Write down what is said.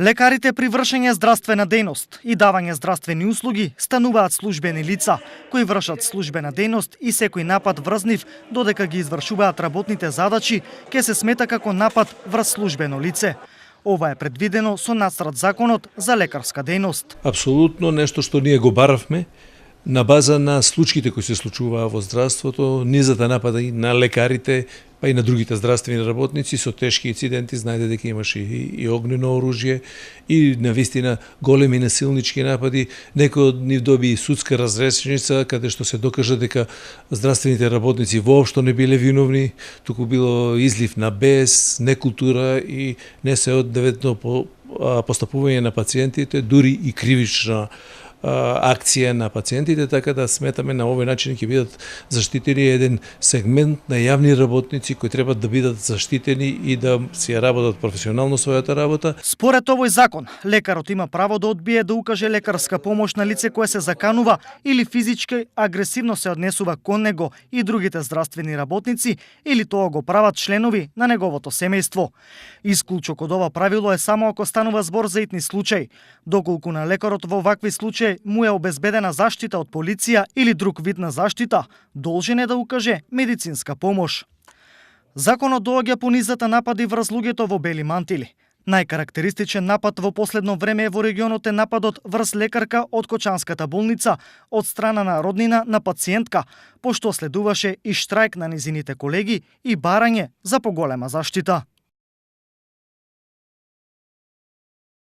Лекарите при вршење здравствена дејност и давање здравствени услуги стануваат службени лица кои вршат службена дејност и секој напад врз нив додека ги извршуваат работните задачи ќе се смета како напад врз службено лице. Ова е предвидено со насрад законот за лекарска дејност. Апсолутно нешто што ние го баравме на база на случаите кои се случуваа во здравството, низата напади на лекарите, па и на другите здравствени работници со тешки инциденти, знаете дека имаше и огнено оружје и навистина големи насилнички напади. Некој од нив доби судска разрешеница каде што се докажа дека здравствените работници воопшто не биле виновни, туку било излив на бес, некултура и не се оддеветно постапување на пациентите, дури и кривична акција на пациентите, така да сметаме на овој начин ќе бидат заштитени еден сегмент на јавни работници кои треба да бидат заштитени и да си работат професионално својата работа. Според овој закон, лекарот има право да одбие да укаже лекарска помош на лице кое се заканува или физички агресивно се однесува кон него и другите здравствени работници, или тоа го прават членови на неговото семејство. Исклучок од ова правило е само ако станува збор за итни случаи, доколку на лекарот во вакви случаи му е обезбедена заштита од полиција или друг вид на заштита, должен е да укаже медицинска помош. Законот доаѓа по низата напади врз луѓето во бели мантили. Најкарактеристичен напад во последно време во регионот е нападот врз лекарка од Кочанската болница од страна на роднина на пациентка, пошто следуваше и штрајк на низините колеги и барање за поголема заштита.